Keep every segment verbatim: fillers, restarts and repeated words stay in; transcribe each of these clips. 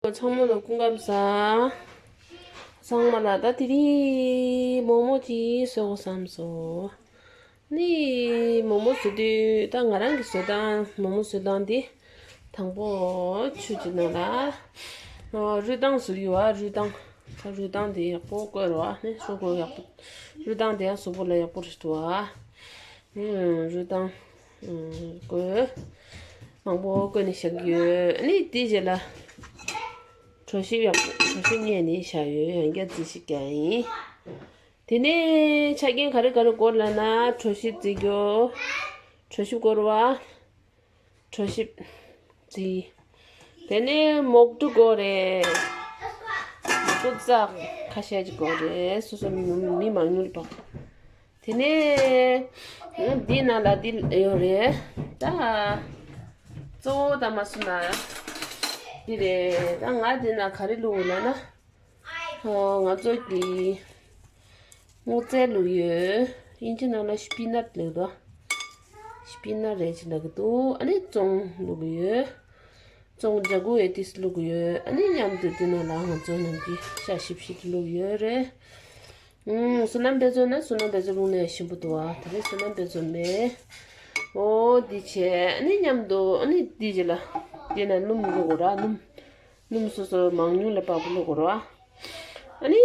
ཚང་མ་ལ་སྐུ་ཁམས་བཟང་། ཚང་མ་ལ་ད་དེ་རིང་མོག་མོག་ཅིག་བཟོ་དགོས་བསམ་སོང་། ནི་མོག་མོག་བཟོ་དུས་ད་ང་རང་གི་བཟོ་སྟངས་མོག་མོག་བཟོ་སྟངས་དེ། དང་པོ་ཆུ་ཅིག་ནང་ལ་རུས་ཐང་བཟོ་ཡོད་ཨ། རུས་ཐང་། རུས་ཐང་དེ་ཡག་པོ་བསྐོལ་རོགས་ཨ། ནི་སོ་སོ་ཡག་པོ། རུས་ཐང་དེ་ཡང་གཟུགས་པོ་ལ་ཡག་པོ་རེད་འདུག་ཨ། རུས་ཐང་བསྐོལ། མང་པོ་བསྐོལ་ནས་བཞག་གི་ཡོད། ནི་དེའི་རྗེས་ལ་གྲོ་ཞིབ་ཡག་པོ། གྲོ་ཞིབ་བསྙལ་ནས་བཞག་ཡོད། ཡང་བསྐྱར་རྩི་ཞིག་རྒྱག་ཡིན། དེ་ནས་ཆ་རྐྱེན་ག་རེ་ག་རེ་དགོས་ལབ་ན། གྲོ་ཞིབ་བརྩི་རྒྱུ། གྲོ་ཞིབ་དགོས་རེད་བ། གྲོ་ཞིབ་བརྩི། དེ་ནས་མོག་གྲུ་དགོས་རེད། ཀུ་ཙག་ཁ་ཤས་ཅིག་དགོས་རེད། སོ་སོ་མི་མི་མང་ཉུང་ལ་བབ། དེ་ནས་འདི་ནང་ལ་འདི་ཡོད་རེད་ད། གཙོ་བོ་ད་མ་སུ་ན་འདི་རེད་ད། ང་འདི་ན་ག་རེ་བླུགས་ལབ་ན། ང་ཚོ་གི་སྔོ་ཚལ་བླུགས་ཡོད། དབྱིན་ཇི་ནང་ལ་སྤི་ནཊ་ལབ་འདུག་སྤི་ནཊ་རེད་ཅེས་ལབ་ཀྱི་འདུག་ཨ་ནི་བཙོང་བླུགས་ཡོད། བཙོང་ཇ་ཀུ་ཨེ་ཏིས་བླུགས་ཡོད། ཨ་ནི་མཉམ་དུ་དེ་ནང་ལ་ང་ཚོ་ནམ་རྒྱུན་ཤ་ཞིབ་ཞིབ་བླུགས་ཡོད་རེད། ཨུམ། བསོད་ནམས་དཔེ་མཛོད་ན་བསོད་ནམས་དཔེ་མཛོད་རླུང་ནད་ཞིམ་པོ་འདུག་ཨ། དེ་རིང་བསོད་ནམས་དཔེ་མཛོད་མེད། ཨོ་འདི་བྱས་ཨ་ནི་མཉམ་དུ་ཨ་ནི་འདི་རྗེས་ལ་དེ་ནས་སྣུམ་བླུགས་དགོས་ར། སྣུམ། སྣུམ་སོ་སོ་མང་ཉུང་ལ་དཔག་པ་བླུགས་དགོས་ར། ཨ་ནི་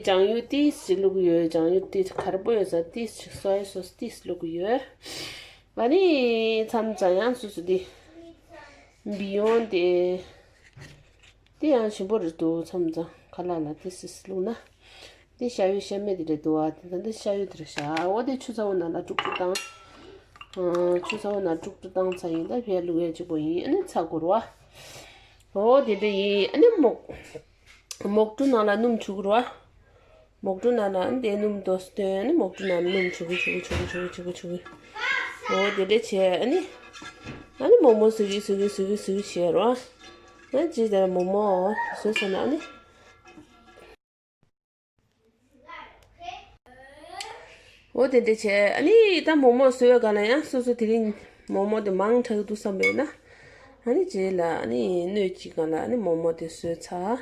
ལྗང་ཡུ་ཏིས་ཅིག་བླུགས་ཡོད། ལྗང་ཡུ་ཏིས་གར་པོ་ཡོད་ས་ཏིས་ཅིག་སོ་ཡ་སོ་སི་ཏིས་བླུགས་ཡོད། ཨ་ནི་མཚམས་མཚམས་ཡང་སོ་སོ་དེ་བི་ཡོན་དེ་དེ་ཡང་ཞིམ་པོ་རེད་འདུག་མཚམས་མཚམས་ཁ་ལག་ལ་ཏིས་ཅིག་བླུགས་ན། དེ་ཤ་ཡུ་ཤ་མེད་དེ་རེད་འདུག་ཨ། དེ་ད་འདི་ཤ་ཡུ་དེ་རེད་ཤག་འོ་དེ་ཆུ་ཚ་བོ་ནང་ལ་དཀྲུག་དཀྲུག་བཏང་། ཆུ་ཚ་བོ་ནང་དཀྲུག་དཀྲུག་བཏང་ཚར་ཡིན། ད་བལ་བླུགས་ཡས་གཅིག་པོ་ཡིན། ཨ་ནི་ཚ་དགོས་ར། འོ་དེ་འདྲ་ཡིན། ཨ་ནི་མོག་མོག་གྲུ་ནང་ལ་སྣུམ་བྱུག་ར། མོག་གྲུ་ནང་ལ་ཨ་ནི་དེ་སྣུམ་དོ་སྟོན། ཨ་ནི་མོག་གྲུ་ནང་ལ་སྣུམ་བྱུག་བྱུག་བྱུག་བྱུག་བྱུག་བྱུག་འོ་དེ་འདྲ་བྱས། ཨ་ནི་ཨ་ནི་མོག་མོག་བཟོ་གི་བཟོ་གི་བཟོ་གི་བཟོ་གི་བྱས་ར། ཨ་ནི་ཅི་ལྟར་མོག་མོག་བཟོས་སོང་ན་ཨ་ནི། འོ་དེ་འདྲ་བྱས། ཨ་ནི་ད་མོག་མོག་བཟོས་པའི་སྒང་ལ་ཡང་སོ་སོ་དེ་རིང་མོག་མོག་དེ་མང་དྲགས་འདུག་བསམ་པས་ན། ཨ་ནི་རྗེས་ལ་ཨ་ནི་སྣོད་ཀྱི་སྒང་ལ་ཨ་ནི་མོག་མོག་དེ་བཟོས་ཚར།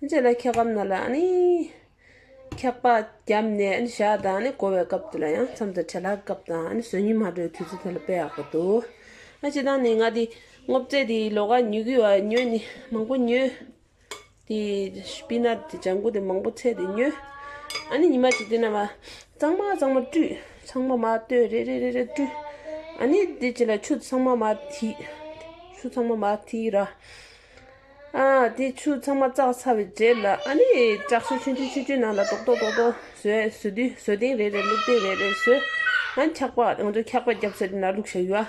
རྗེས་ལ་འཁྱག་སྒམ་ནང་ལ་ཨ་ནི་འཁྱག་པ་བརྒྱབ་ནས་ཨ་ནི་བཞག་དང་། ཨ་ནི་དགོས་པའི་སྐབས་དེ་ལ་ཡང་མཚམས་དང་བྲེལ་བའི་སྐབས་དང་། ཨ་ནི་བཟོ་སྙིང་མ་འདོད་དུས་ཚོད་དེ་ལ་དཔེ་ཡག་པོ་འདུག་ཨ་སྤྱིར་བཏང་ནི་ང་དེ་སྔོ་ཚལ་དེ་ལོགས་ཀ་ཉོ་གི་ཡོད། ཉོས་ནི་མང་པོ་ཉོས། དེ་སྤི་ནཊ་དེ་ལྗང་གུ་དེ་མང་པོ་ཚད་དེ་ཉོས། ཨ་ནི་ཉི་མ་གཅིག་དེ་ནང་མ་གཙང་མ་གཙང་མ་བཀྲུས། ཚང་མ་མར་བཏོན། རེ་རེ་རེ་རེ་བཀྲུས། ཨ་ནི་དེ་རྗེས་ལ་ཆུ་ཚང་མ་མར་ཐིགས། ཆུ་ཚང་མ་མར་ཐིགས་ར། ཨ་དེ་ཆུ་ཚང་མ་བཙགས་ཚར་བའི་རྗེས་ལ་ཨ་ནི་ལྕགས་ཤོག་ཆུང་ཆུང་ཆུང་ཆུང་ནང་ལ་རྡོག་རྡོག་རྡོག་རྡོག་བཟོས། བཟོ་དུས་བཟོ་ཐེངས་རེ་རེ་བླུགས་ཐེངས་རེ་རེ་བཟོས། ཨ་ནི་འཁྱག་པ་ང་ཚོ་འཁྱག་པ་བརྒྱབ་ཚར་དེ་ནང་བླུགས་བཞག་ཡོད།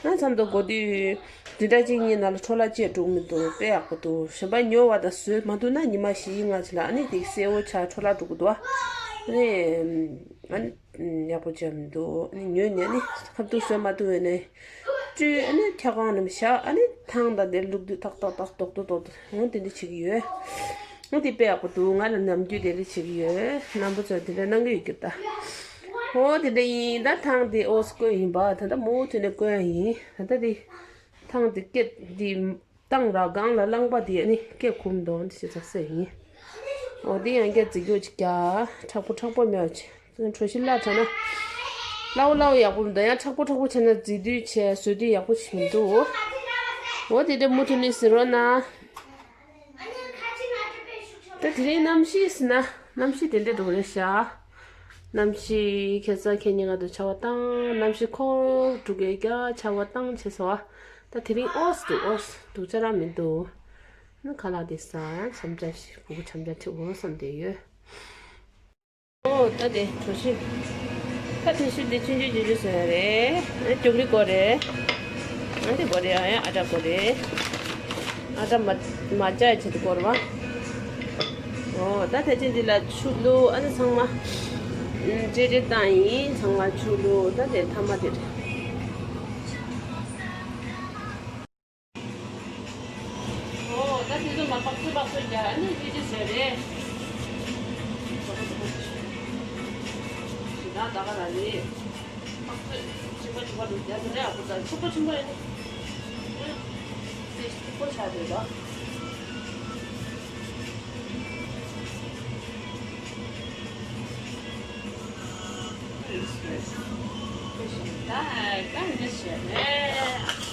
ཨ། ང་མཚམས་དུ་དགོས་དུས་བདུན་ཕྲག་གཅིག་གཉིས་ནང་ལ་འཕྲོ་བརླག་བྱས་འགྲོ་གི་མི་འདུག་དཔེ་ཡག་པོ་འདུག་གཞན་པ་ཉོ་བ་དང་བཟོས་མ་ཐུབ་ན་ཉི་མ་བཞི་ལྔ་ཅིག་ལ་ཨ་ནི་དེ་གསལ་བོ་ཆགས་འཕྲོ་བརླག་འགྲོ་གི་འདུག་ཨ་ནི་ཨ་ནི་ཡག་པོ་བྱས་མི་འདུག་ཨ་ནི་ཉོས་ནས་ཨ་ནི་ཁ་ཐུག་བཟོས་མ་ཐུབ་པ་ནས་བཀྲུས། ཨ་ནི་འཁྱག་སྒམ་ནང་བཞག་ཨ་ནི་ཐང་དང་དེ་བླུགས་དུས་ཏག་ཏག་ཏག་རྡོག་རྡོག་རྡོག་རྡོག་འོ་དེ་འདྲ་བྱེད་ཀྱི་ཡོད། ཨ་དེ་དཔེ་ཡག་པོ་འདུག་ང་ལ་ནམ་རྒྱུན་དེ་འདྲ་བྱེད་ཀྱི་ཡོད། རྣམ་པ་ཚོ་དེ་འདྲ་གནང་གི་ཡོད་ཀྱི་ད། ཨོ་དེ་འདྲ་ཡིན། ད་ཐང་དེ་ཨོ་སི་བསྐོལ་ཡིན་པ། ད་ལྟ་མུ་མཐུད་ནས་བསྐོལ་ཡ་ཡིན། ད་ལྟ་དེ་ཐང་དེ་སྐད་དེ་བཏང་ར་སྒང་ལ་རླངས་པ་དེ་ཨ་ནི་སྐད་འཁུམ་འདུག་དེ་བྱས་ཙང་སེ་ཡིན། ཨོ་དེ་ཡང་སྐད་འཛིན་སྐྱོང་ཅིག་རྒྱག་མཁྲེགས་པོ་མཁྲེགས་པོ་མེད་པ་བྱས། གྲོ་ཞིབ་སླ་དྲགས་ན། སླ་བོ་སླ་བོ་ཡག་པོ་མི་འདུག་ཡང་མཁྲེགས་པོ་མཁྲེགས་པོ་བྱས་ན་བརྫིས་དུས་བྱས་བཟོས་དུས་ཡག་པོ་ཞིག་མི་འདུག་ཨོ་དེ་འདྲ་མུ་མཐུད་ནས་ཟེར་རོགས་གནང་། ད་དེ་རིང་གནམ་གཤིས་ཟེར་ན་གནམ་གཤིས་དེ་འདྲ་འདུག་རེད་ཤག་གནམ་གཤིས་ཁ་སང་ཁ་ཉིན་ང་དང་ཆར་པ་བཏང་། གནམ་གཤིས་འཁོར་དྲུག་གི་རྒྱ་ཆར་པ་བཏང་བྱས་སོང་བ། ད་དེ་རིང་ཨོ་སི་འདུག་ཨོ་སི་འདུག་ཅ་ར་མི་འདུག་ཨ་ནི་ཁ་ལག་དེ་ཟ། འཆམ་ཅ་ཞིག་སྤུ་གུ་འཆམ་ཅ་ཁྲིད་འོང་བསམ་བསྡད་ཡོད། ཨོ་ད་དེ་གྲོ་ཞིབ། ད་གྲོ་ཞིབ་དེ་ཆུང་ཆུང་ཆུང་ཆུང་བཟོ་ཡ་རེད། ཨ་ནི་རྒྱུག་རི་དགོས་རེད། ཨ་དེ་དགོས་རེད། ཨ་ཡ་ཨ་ཊ་དགོས་རེད། ཨ་ཊ་མ་མ་བཅག་ཡ་ཆེད་དུ་དགོས་རེད་བ། ཨོ་ད་ད་ཅི་འདི་ལ་ཆུ་བླུགས། ཨ་ནི་ཚང་མ་ཅེ་ཅེ་བཏང་ཡིན། ཚང་མ་ཆུ་བླུགས། ད་དེ་ཐ་མ་དེ་རེད། ཨོ་ད་དེ་ཚོ་མ་པགས་ཚོད་པགས་ཚོད་རྒྱག་ཨ་ནི་དེ་ཅི་བཟོས་རེད། ད་ད་ག་ར་རེད། པགས་ཚོད་ཆེན་པོ་ཆེན་པོ་འདུག་རྒྱ་ཟེར་ནས་ཨ་ཁུ་ད་ཆེན་པོ་ཆེན་པོ་ཡིན། དེ་ཆེན་པོ་ཆགས་འདུག་ད། ཨ་ད་འདི་བྱས་ནས།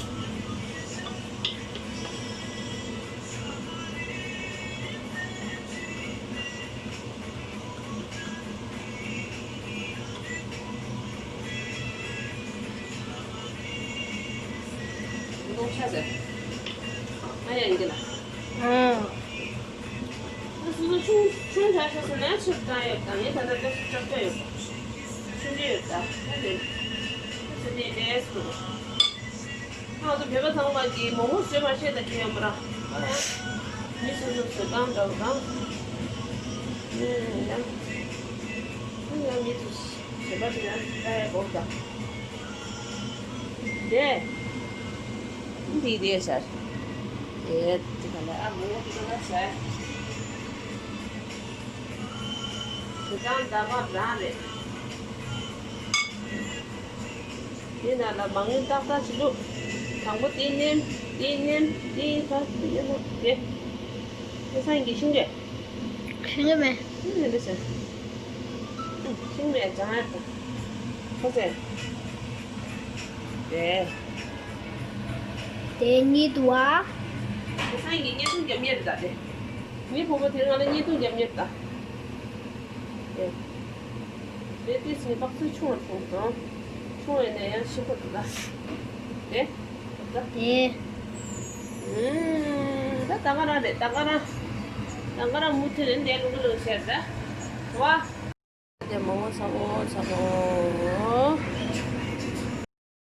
ལོག་ཤ་ཟེར། ཨ་ཡ་ཡིན་གི་ལ། ཨང་། ཨ་སོ་སོ་ཆུང་ཆུང་ཆ་ཤོག་ཟེར་ན་ཕྱིར་བཏང་ཡོད་དང་ངས་ད་ལྟ་ལྟ་ཤོག་ཅོག་ཅོག་ཡོད་དང་ཆུང་ཆུང་ཡོད་དང་ཨ་ནི་ཨ་ཟེར་ནས་ལས་སུ། ང་ཚོ་བོད་པ་ཚང་མ་གིས་མོག་མོག་བཟོས་མ་ཤེས་ད་གི་ཡོད་མ་ར། ཨ་ཡ། མི་སོ་སོ་བཟོས་སྟངས་འདྲ་བོ་དང་། ཨ་ཡ། ཨ་ཡ་མི་ཚོ་བཟོས་པ་དེ་ཡང་ལྟ་ཡ་དགོས་དང་། དེ། འདི་དེ་ཤར། དེ་དེ་ག་ལ་ཨ་མོ་དེ་ག་ལ་ཤར། དེ་དང་ཟླ་བ་རང་རེད། དེ་ནང་ལ་མ་དངུལ་ཏག་ཏག་བྱེད་འདུག་དང་པོ་དེ་མནན། དེ་མནན། དེ་ཕར་དེ་ཡོད་ན་དེ། དེ་སང་གི་ཤིང་རེད། ཤེས་ཀྱི་མེད། ཤིང་མེད་འདི་ཟེར། ཤིང་མེད་ཅང་ཡ་ད། ཁོ་ཚེ། དེ། དེ་གཉིས་འདུག་ཨ། དེ་སང་གི་བརྙན་ཐུང་རྒྱབ་མཁན་རེད་ད་དེ། མི་ཕོ་མོ་དེ་རིང་ང་ལ་བརྙན་ཐུང་རྒྱབ་མཁན་རེད་ད། དེ། དེ་ཏིས་ནི་དཔག་ཚོད་ཆུང་བ་མཐོང་དང་། ཆུང་བས་ནས་ཡང་ཤི་ཁོ་ཐུབ་ད། དེ། ད། དེ། ཨུམ། ད་ད་ག་རང་རེད་ད་ག་རང་། ད་ག་རང་མུ་མཐུད་ནས་འདས་ལུག་ལུག་བཤད་ད། བ། དེ་མོ་མོ་ཚ་བོ་ཚ་བོ།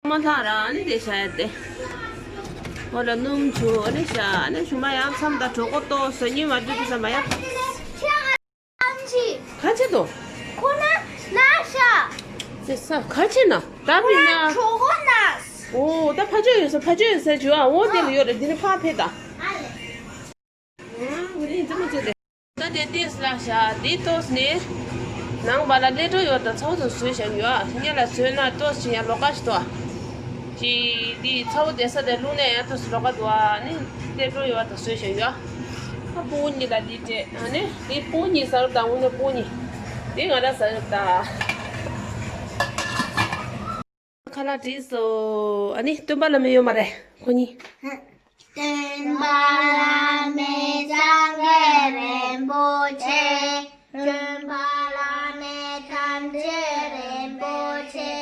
མ་ལྷག་ར་ཨ་ནི་དེ་བྱ་ཡ་དེ། འོ་ལ་སྣུམ་ཆུ་ཨ་ནི་བྱ་ཨ་ནི་ཞུ་མ་ཡང་མཚམས་དང་གྲོད་ཁོག་ཏོག་ཟ་ཉིན་མ་དུས་དུས་ས་མ་ཡ། ག་ཆེ་དོ། ཁོ་ན་ན་ཤ། ཟེ་ས་ག་ཆེ་ན་ད་མི་ན། གྲོད་ཁོག་ན། འོ་ད་ཕ་ཆོས་ཡོད་ས་ཕ་ཆོས་ཡོད་ས་ཇུ་ཨ་འོ་དེ་ལ་ཡོད་རེད་འདི་ནི་ཕ་ཕེ་ད། ཨ་ལེ། ཨ་འོ་དེ་ཡིན་ཙམ་མ་ཚོད་དེ། ད་དེ་ཏིས་ལ་ཤ་འདི་ཏོག་ནི། ནང་པ་ལ་ལས་འགྲོ་ཡོད་ད་ཚ་བོ་དང་བཟོས་བཞག་ཡོད་ཨ་ཉེ་ལ་བཟོས་ན་ཏོག་ཅི་ཡང་ལོག་ག་ཞིག་ཏོ། ཅི་འདི་ཚ་བོ་དེ་ས་དེ་བླུགས་ནས་ཡང་ཏོག་ལོག་ག་འདུག་ཨ་ནི་ལས་འགྲོ་ཡོད་ད་བཟོས་བཞག་ཡོད་ཨ། ཨ་སྤུ་གུ་གཉིས་ལ་འདི་སྤྲད་ཨ་ནི་འདི་སྤུ་གུ་གཉིས་ཟ་གི་ད་འུ་ནི་སྤུ་གུ་གཉིས་འདི་ང་ར་ཟ་གི་ད། ཁ་ལག་བྲིས་སོ། ཨ་ནི་སྟོན་པ་བླ་མ་ཡོད་མ་རེད་ཁོ་གཉིས། སྟོན་པ་བླ་མ་སངས་རྒྱས་རིན་པོ་ཆེ། སྟོན་པ་བླ་མ་ཐམས་ཅད་རིན་པོ་ཆེ།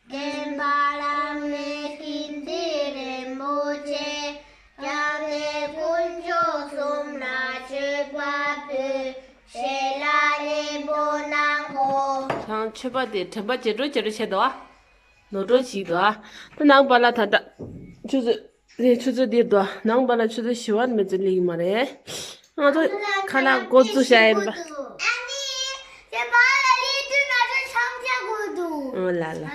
སྟོན་པ་བླ་མ་ཀིརྟི་རིན་པོ་ཆེ། སྐྱབས་གནས་དཀོན་མཆོག་གསུམ་ལ་མཆོད་པ་ཕུལ། ཞལ་ལག་ལེགས་པོ་གནང་གོ། ཁྱེད་རང་མཆོད་པ་དེ་དྲན་པ་བརྗེད་འགྲོ་བརྗེད་འགྲོ་བྱེད་དོ་ཨ། ནོར་འགྲོ་ཞིག་འདུག་ཨ། ད་ནང་པ་ལ་ད་ལྟ་ཆུ་ཚོད་རེད་ཆུ་ཚོད་འདིར་འདུག་ཨ། ནང་པ་ལ་ཆུ་ཚོད་བཞི་བ་མི་ཚོད་སླེབས་ཀྱི་མ་རེད། ང་ཚོ་ཁ་ལག་འགོ་བཙུགས་བྱ་ཡིན་པ། ཨོ་ལ་ལ།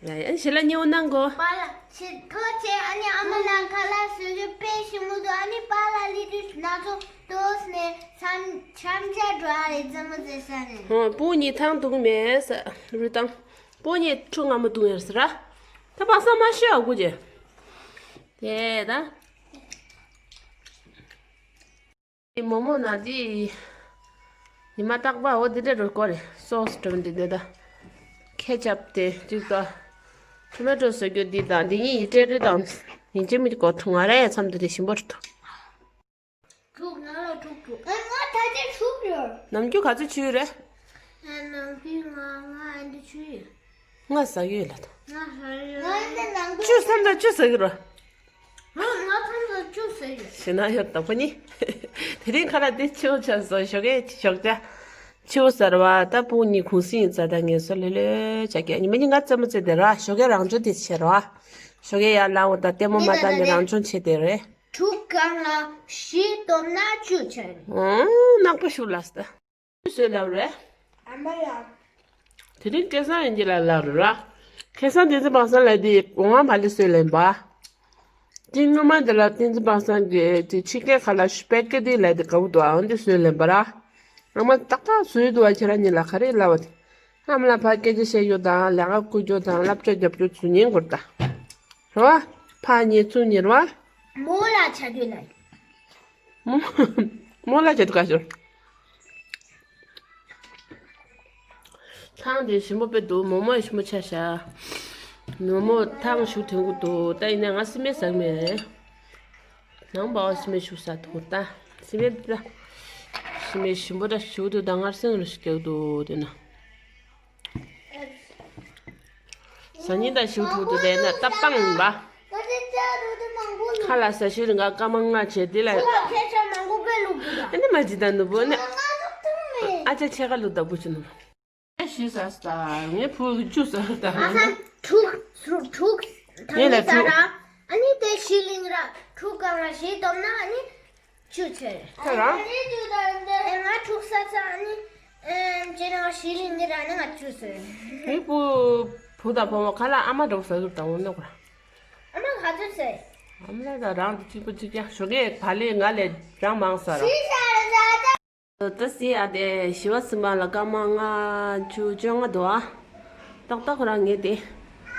ཡ་ཡ་ཞལ་ལག་མཉེས་པོ་གནང་གོ། པཱ་ལགས་ཆེ་ཁོ་ཆེ་ཨ་ནི་ཨ་མ་ལགས་ཁ་ལག་བཟོ་རྒྱུ་དཔེ་ཞིམ་པོ་འདུག་ཨ་ནི་པཱ་ལགས་ལི་ཏི་ན་ཚོ་ཏོག་ནས་འཆམ་འཆམ་ཆ་འགྲོ་ཨ་རེད་རྩེད་མོ་རྩེ་ས་ནས། ཧོ་སྤུ་གུ་གཉིས་ཐང་འདུག་མེད་ས་རུ་བཏང་། སྤུ་གུ་གཉིས་ཁྲུ་ང་མ་འདུག་ཡར་ས་ར། ད་པ་ས་མ་ཤི་ཨ་གུ་ཅེ། དེ་ད། མོག་མོག་ན་འདི། ཉི་མ་རྟག་པར་འོ་འདི་འདྲ་རུ་སྐོར་རེད་སོ་སི་འགྲོ་འདི་འདི་ད། ཁེ་ཆབ་དེ་གཅིག་ད། ཊོ་མེ་ཊོ་བཟོ་རྒྱུ་འདི་དང་འདི་གཉིས་ཡི་ཏྲེ་ཏྲེ་དང་། ཡིན་གཅིག་མིན་གཅིག་སྐོར་ཐུང་ང་རེད་མཚམས་འདི་དེ་ཞིམ་པོ་རེད་དོ། ཐུག་ང་ལ་ཐུག་ཐུག་ཨ་ང་ད་ལྟ་ཐུག་ཡོད། ནམ་རྒྱུན་ག་ཚོད་ཆུ་ཡོད་རེད། ཨ་ནམ་རྒྱུན་ང་ང་ཨ་འདི་ཆུ་ཡོད། ང་ཟ་གི་ཡོད་ལ་ད། ང་ཟ་ཡོད། ང་འདི་ནང་དུ་ཆུ་སེམས་ད་ཆུ་ཟ་གི་རོ། ང་ང་ཐམ་ས་ཆུ་ཟ་ཡོད། ཞེ་ན་ཡོད་ད་ཕ་ནི། དེ་རིང་ཁ་ལག་འདི་ཆུ་ཆ་ཟོ་ཞོགས་ཀས་ཞོགས་ཇ། ཆུ་ཟ་ར་བ་ད་སྤུ་གུ་གཉིས་གུང་སེང་ཡིན་ཙང་ད་ངལ་གསོ་ལྷོད་ལྷོད་བྱ་གི་ཉི་མ་གཉིས་ང་རྩེད་མོ་རྩེ་བསྡད་ར་ཞོགས་ཀས་རང་ཆུ་དེ་བྱེད་ར། ཞོགས་ཀས་ཡར་ལངས་འོ་ད་ལྟད་མོ་མ་ལྟ་ནས་རང་ཆུང་བྱེད་དེ་རེད། དྲུག་གང་ལ་བཞི་སྟོབས་ན་བཅུ་ཆ་རེད། ཨང་ནག་པོ་ཞུ་ལ་སྟ། བཟོས་ལབ་རེད། ཨ་མ་ཡ། དེ་རིང་སྐལ་བཟང་ཡིན་གྱི་ལ་ལབ་རེད་ར། ཁ་སང་བསྟན་འཛིན་པ་སངས་ལ་དེ་གོང་བ་མ་ལི་བཟོས་ལེན་པ། དེ་སྔོན་མ་དེ་ལ་བསྟན་འཛིན་པ་སངས་ཀྱི་དེ་ཕྱི་རྒྱལ་ཁ་ལ་སྤེ་ཀེ་དེ་ལ་དེ་ག་བུ་དུ་ཨང་དེ་བཟོས་ལེན་པ་ར། ཨ་མ་ཏག་ཏག་བཟོས་འདུག་བ་ཁྱེད་རང་གཉིས་ལ་ག་རེ་ལབ་བ་དེ། ཨ་མ་ལ་ཕ་སྐད་ཆ་བཤད་རྒྱུ་དང་ལས་ཀ་བསྐུལ་རྒྱུ་དང་བསླབ་བྱ་རྒྱབ་རྒྱུ་ཚུ་ཉན་དགོས་ད། རེད་བ། ཕ་ཉེ་ཚུ་ཉེ་རེད་བ། མོ་ལ་བྱ་རྒྱུ་ལ། མོ་མོ་ལ་བྱ་རྒྱུ་ག་ཞོར། ཐང་དེ་ཞིམ་པོ་དཔེ་འདུག་མོག་མོག་ཞིམ་པོ་ཆགས་ཤག་མོག་མོག་ཐང་ཞུ་དོན་གུ་འདུག་ད་ཡིན་ན་ང་སི་མེ་ཟ་གི་མེད། ནང་པའོ་སི་མེ་ཞུ་ས་འདུག་ད་སི་མེ་ད་སི་མེ་ཞིམ་པོ་ད་ཞུ་འདུག་ད་ངར་སེང་རུ་ཞིག་རྒྱག་འདུག་དེ་ན། ཟ་ཉིན་ད་ཞུ་ཐུག་འདུག་དེ་ན་ད་པང་བ། ཁ་ལ་ཟ་ཤུ་རིང་ག་སྐར་མ་ལྔ་བྱས་དེ་ལ། ཨ་ནི་མ་ཇི་ད་ནུ་བོ་ནི། ཨ་ཅག་ཆེ་ཁ་ལུ་ད་བུ་ཆུ་ནུ། ཤི་ས་སྟ་ངའི་བུ་གི་ཅུ་ས་སྟ། ཨ་ཧ། དྲུག་དྲུག་དྲུག་ངས་ལ་དྲུག་ཨ་ནི་དེ་ཤི་ལིང་ར་དྲུག་གང་ར་ཤི་སྟོབས་ན་ཨ་ནི་ཅུ་ཚེ་ཁ་ར། ཨ་ནི་ཅུ་དང་དེ་ང་དྲུག་ས་ཚ་ཨ་ནི་ཨེམ་ཅེ་ན་ཤི་ལིང་ནི་ར་ནི་ང་ཅུ་ཚེ། ངའི་བུ་བུ་དང་བུ་མོ་ཁ་ལ་ཨ་མ་འགྲོ་ས་གི་ད་འོ་ནོ་ག་ར། ཨ་མ་ག་ཚོད་ཚེ། ཨ་མ་ལ་ད་རང་དུ་གཅིག་པུ་གཅིག་ཀྱང་ཞོགས་ཀས་བ་ལས་ང་ལས་རང་མང་ས་ར། ད་སི་ཨ་དེ་ཞི་བ་སི་མ་ལ་སྐར་མ་ལྔ་བཅུ་བཅོ་ལྔ་འདུག་ཨ། ཏག་ཏག་རང་ངས་དེ་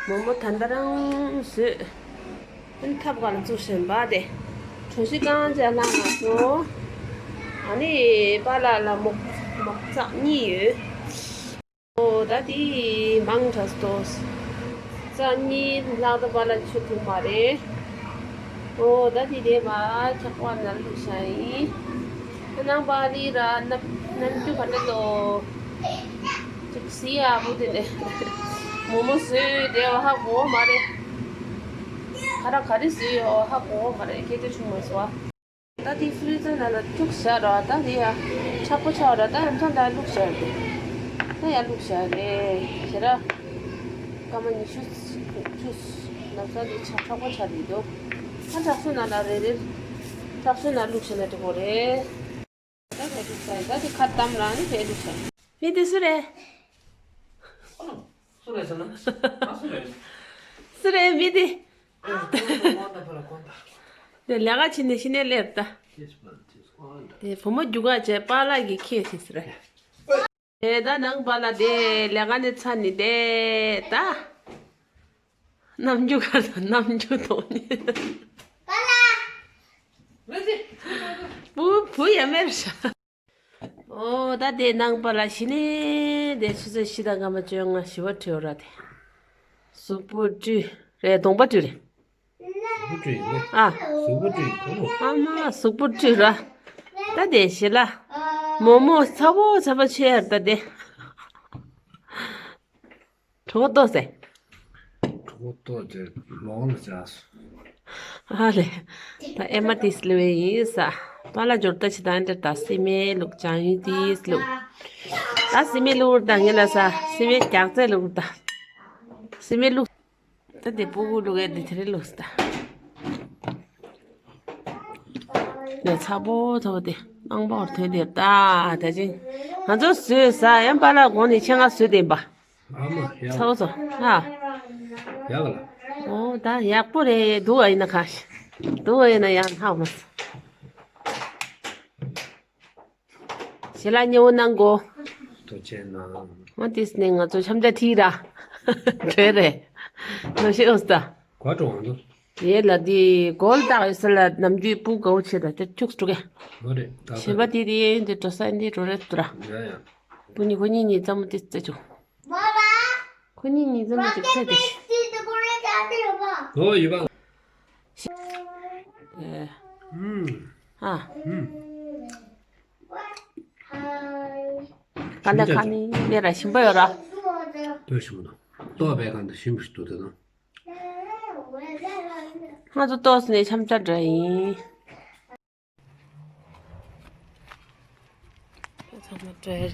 མོག་མོག་ད་ལྟ་རང་བཟོས། ཨན་ཐབ་ཀ་ལ་བཙུགས་བཞིན་པ་དེ་གྲོ་ཞིབ་རྐང་ཅག་ལ་ང་ཚོ་ཨ་ནི་པཱ་ལགས་ལ་མོག་མོག་ཙག་གཉིས་ཡོད། ཨོ་ད་དེ་མང་དྲགས་ཏོ། རྩ་གཉིས་ལྷག་ཏུ་པཱ་ལགས་ཆུ་ཐུག་མ་རེད། ཨོ་ད་དེ་དེ་མ་ཆག་པ་ན་བླུགས་བཞག་ཡིན། ནང་པ་ལི་ར་ནམ་ནམ་རྒྱུན་ག་འདྲ་ཏོ། ཅིག་སི་ཡ་བུ་དེ་ནས་མོག་མོག་བཟོས་དེ་བ་ཧ་གོ་བ་མ་རེད། ཁ་ར་ག་རེ་བཟོས་ཡོད་ཧ་གོ་བ་མ་རེད་སྐད་ཆ་བྱུང་མ་སོང་བ། ད་དེ་ཧྥི་རི་ཛར་ནང་ལ་བཅུག་བཞག་ར་ད་དེ་ཡ་མཁྲེགས་པོ་ཆགས་ར་ད་ཡ་མཚམས་ད་བླུགས་བཞག་རེད། ད་ཡ་བླུགས་བཞག་རེད་ཞེ་ར། སྐར་མ་ཉི་ཤུ་བཅུ་ལམ་སང་དེ་ཆ་མཁྲེགས་པོ་ཆགས་རེད་འདུག་ད་དྲག་སུ་ནང་ལ་རེ་རེ་དྲག་སུ་ནང་བླུགས་བཞག་ན་འགྲིག་གོ་རེད། ད་དེ་བླུགས་ས་ད་དེ་ཁ་བཏམ་རང་ནི་དེ་བླུགས་བཞག་མི་དེ་སུ་རེད། སུ་རེད་ཟེར་ན། ཨ་སུ་རེད། སུ་རེད་མི་དེ། དེ་ལས་ཀ་བྱེད་ནས་ཤི་ནས་སླེབས་ད། དེ་བུ་མོ་རྒྱུག་ག་བྱས་པཱ་ལགས་ཀྱི་ཁྱེད་ཤི་ཟེར། དེ་ད་ནང་པཱ་ལགས་དེ་ལས་ཀ་ནས་ཚར་ནས་དེ་ད། ནམ་རྒྱུན་ག་ད་ནམ་རྒྱུན་དོ་ནི། པཱ་ལགས། བུ་བུ་ཡ་མེར་ཤ། ཨོ་ད་དེ་ནང་པ་ལ་ཤི་ནས་དེ་ཆུ་ཚོད་བཞི་དང་སྐར་མ་བཅོ་ལྔ་ཞི་བ་བྲིས་ར་དེ། གཟུགས་པོ་བཀྲུས་རེད་གདོང་པ་བཀྲུས་རེད། གཟུགས་པོ་བཀྲུས་ཡིན་ཨ། གཟུགས་པོ་བཀྲུས་ཡིན་ཨ་མ་གཟུགས་པོ་བཀྲུས་ར། ད་དེ་ཤི་ལ། མོག་མོག་ཚ་པོ་ཚ་པོ་ཆེ་ཡར་ད་དེ། གྲོད་ཁོག་ལྟོགས་སེ། གྲོད་ཁོག་ལྟོགས་ཏེ་ལོག་ལ་བཅར་སོང་། ཨ་ལེ། ད་ཨེ་མ་ཏིས་ལུ་ཡིན་ས། པཱ་ལགས་འབྱོར་ལྟ་ཅི་ད་འདིར་ད་སི་མེ་ལུག་ཅང་ཡུན་ཏིས་ལུག་ད་སི་མེ་ལུག་ད་ངེད་ལ་ས་སི་མེ་རྒྱག་རྩེ་ལུག་ད། སི་མེ་ལུག་ད་དེ་སྤུ་གུ་ལུག་ཨེ་དེ་དེ་རེ་ལུག་ད། ལས་ཚ་པོ་ཚ་པོ་དེ་རྣམ་པར་ཐོན་དེ་ད་ད་ཅིང་ང་ཚོ་བཟོས་ས་ཡང་པཱ་ལགས་དགོངས་ནས་ཆེད་མངགས་བཟོས་དེ་ཡིན་པ། ཨ་མ་ཡག་ཚ་བོ་ཚོ་ཨ། ཡག་ལ། ཨོ་ད་ཡག་པོ་རེད་འདུག་ཨ་ཡིན་ན་ཁ་ཤས་འདུག་ཨ་ཡིན་ན་ཡང་ཧ་མ་སོང་། ཞེ་ལ་ཉེ་བོ་གནང་གོ་ཐུགས་རྗེ་གནང་། ང་དེས་ནས་ང་ཚོ་འཆམ་ཆ་ཁྲིད་ར་བྲོས་རེད་ལོ་ཤི་ཨོ་སྟ། གོ་ཀྲོང་ང་ཚོ། ཡེ་ལ་དེ་གོལ་བཏགས་ཡོད་ས་ལ་ནམ་རྒྱུན་སྤུ་གའུ་ཆེ་ད་དེ་བཅུག་སྤྲུག་གེ་ལོ་རེད་ད་ཞེས་པ་དེ་དེ་འདི་འགྲོ་ས་འདི་འགྲོ་རེད་དུ་ར། ཡ་ཡ། སྤུ་ཉི་ཁོ་གཉིས་གཉིས་ཙམ་དེ་རྩེ་བཅུག་ཁོ་གཉིས་གཉིས་ཙམ་ཅིག་ཚད་དེ། ཨོ་ཡོད་པ། ཨ། ཨ། ཨ་ལ་ཁ་ནི་ནེ་ར་ཞིམ་པོ་ཡོད་ར། ལྟོས་ཞིམ་པོ་དང་ལྟོགས་པའི་ཁ་འདི་ཞིམ་པོ་ཞིག་འདུག་དེ་དང་། ང་ཚོ་ལྟོགས་ནས་འཆམ་ཆ་འདྲ་ཡིན། ཚང་མ་བྲོས་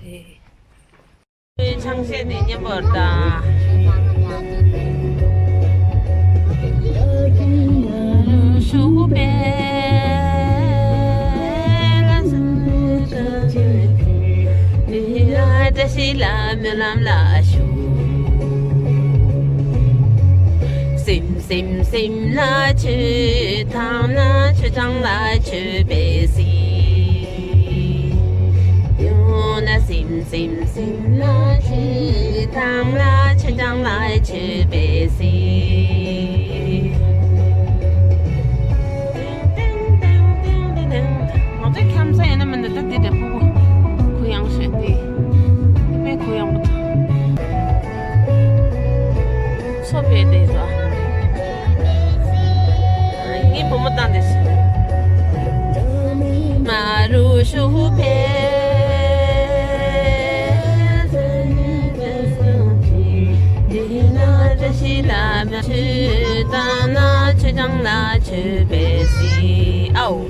རེད། ཆང་བཤད་ནས་མཉམ་པོར་ད། ཤུག་པའི་ལ་བཀྲ་ཤིས་ལ་སྨོན་ལམ་ལ་ཞུགས། སེམས་སེམས་སེམས་ལ་ཆུ་ཐང་ལ་ཆུ་ཆང་ལ་ཆུ་པའི་སི། ཡོང་ན་སེམས་སེམས་སེམས་ལ་ཆུ་ཐང་ལ་ཆུ་ཆང་ལ་ཆུ་པའི་སི། ང་ཚོའི་ཁྱམས་ས་ཡིན་ན་མིན་ན་ད་འདི་འདྲ་ཕུ་གུ་གུ་ཡངས་ཤོས་འདི་དཔེ་གུ་ཡངས་པོ་འདུག་ཕོ་མོ་བཏང་དེ་ཤི། མ་རུ་ཤུ་ཕེ། འདི་ན་བཀྲ་ཤིས་ལ་མ་ཆུ་བཏང་ན་ཆུ་ཆང་ལ་ཆུ་བེ་སི། ཨའོ།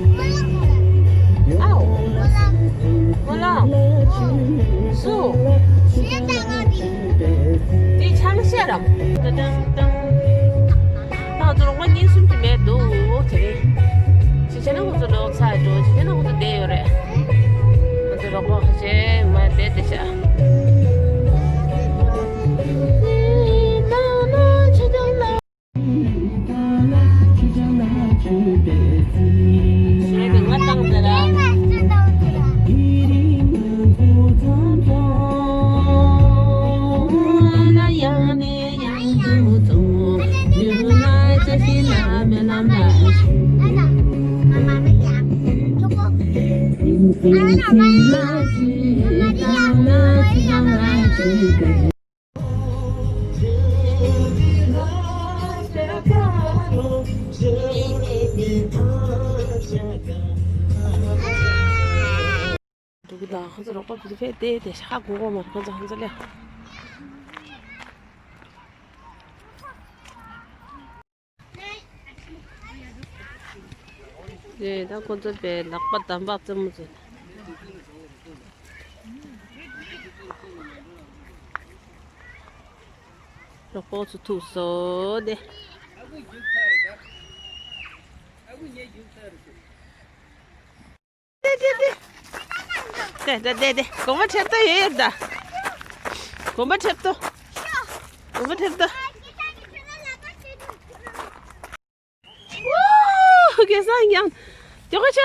ཨའོ། ཨོ་ལ། སུ། དེ་ཆང་ཤ་རམ། ད་ང་ཚོ་རོགས་པ་གཉིས་གསུམ་གྱི་མེད་འདུག་དེ་རིང་། ཅི་བྱས་ན་ཁོ་ཚོ་ལོག་ཚར་འགྲོ། ཅི་བྱས་ན་ཁོ་ཚོ་བསྡད་ཡོད་རེད། ང་ཚོ་རོགས་པ་ཁ་ཤས་མ་བསྡད་དེ་ཤ། ཞེས་དེ་ང་བཏང་ཟེར་ར། འདུག་གི་ད་ཁོ་ཚོ་རོགས་པ་བུ་ཚོ་ཕེབས་ཏེ་དེ་ཤ་གོ་གོ་མ་རེད། ཁོ་ཚོ་ཧང་ཚ་ལེ། དེ་ད་ཁོ་ཚོ་པའི་ལག་པ་དམ་པ་རྩེད་མོ་ཚོ། རོགས་པ་ཚོ་ཐུག་སོ་དེ། དེ་དེ་དེ་དེ། གོམ་པ་འཁྲབ་ཏོ་ཡོད་ཡོད་ད། གོམ་པ་འཁྲབ་ཏོ། གོམ་པ་འཁྲབ་ཏོ། ཝུའུ། གེ་སང་ཡང་། ཇོ་ཁ་ཆ།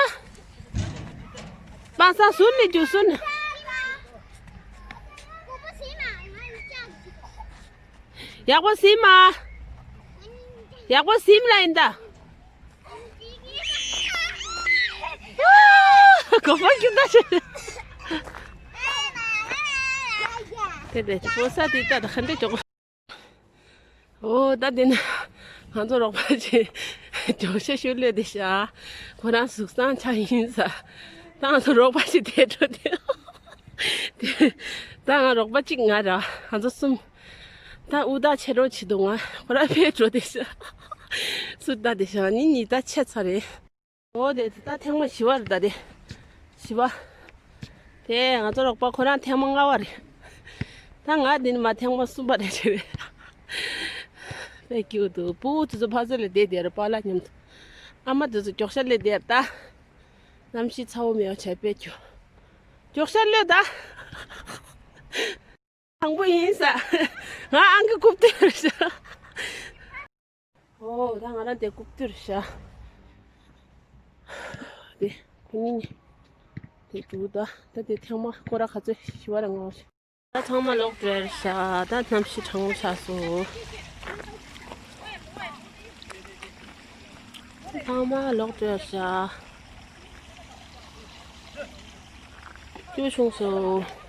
པ་ས་སུན་ནས་རྒྱུ་སུན། ཡག་པོ་སིམ་མ། ཡག་པོ་སིམ་ལ་ཡིན་ད། གོ་བ་ཁྱོད་ད་ཤོད། དེ་དེ་ཕོ་ས་དེ་ད་ད་ཁན་དེ་ཅོག་ཨོ་ད་དེ་ན་ང་ཚོ་རོགས་པ་ཅིག་ཅོག་ཤ་ཤོད་ལོས་དེ་ཤ། ཁོ་རང་གཟུགས་བཟང་ཆ་ཡིན་ས། ད་ང་ཚོ་རོགས་པ་ཅིག་དེ་འགྲོ་དེ། དེ་ད་ང་རོགས་པ་གཅིག་ང་ར་ང་ཚོ་གསུམ། ད་ཨུ་ད་ཆེ་རོ་ཆེ་དུ་ང་ཁོ་ར་ཕེ་འགྲོ་དེ་ཤ། སུ་ད་དེ་ཤ་ནི་ནི་ད་ཆེ་ཚ་རེད། ཨོ་དེ་ད་ཐེངས་མ་བཞི་བ་རེད་ད་དེ། བཞི་བ། དེ་ང་ཚོ་རོགས་པ་ཁོ་རང་ཐེངས་མ་ལྔ་བ་རེད། ད་ང་འདི་ནི་མ་ཐེངས་མ་གསུམ་པ་རེད་ཞེས་པས། དཔེ་སྐྱིད་འདུག་ཕྲུ་གུ་དེ་ཚོ་ཕ་ཚོ་ལ་བསྡད་དེ་རེད་པཱ་ལགས་མཉམ་དུ། ཨ་མ་དེ་ཚོ་མགྱོགས་ཤ་ལས་བསྡད་ད། གནམ་གཤིས་ཚ་བོ་མེད་པ་བྱས་དཔེ་སྐྱིད། མགྱོགས་ཤ་ལོས་ད། དང་པོ་ཡིན་ས། ང་ཨང་ཀི་རྐུབ་སྟེགས་རེད་ཤག་ཨོ་ད་ང་རང་དེ་རྐུབ་སྟེགས་རེད་ཤག་དེ་ཁོ་གཉིས་ནི་དེ་འདུག་ད་ད་དེ་ཐེངས་མ་སྐོར་ར་ག་ཚོད་ཞི་བ་ར་ངོ་། ད་ཚང་མ་ལོག་འགྲོ་ཡ་རེད་ཤག་ད་གནམ་གཤིས་གྲང་མོ་ཆགས་སོང་། ཚང་མ་ལོག་འགྲོ་ཡ་རེད་ཤག་སྐྱིད་པོ་བྱུང་སོང་།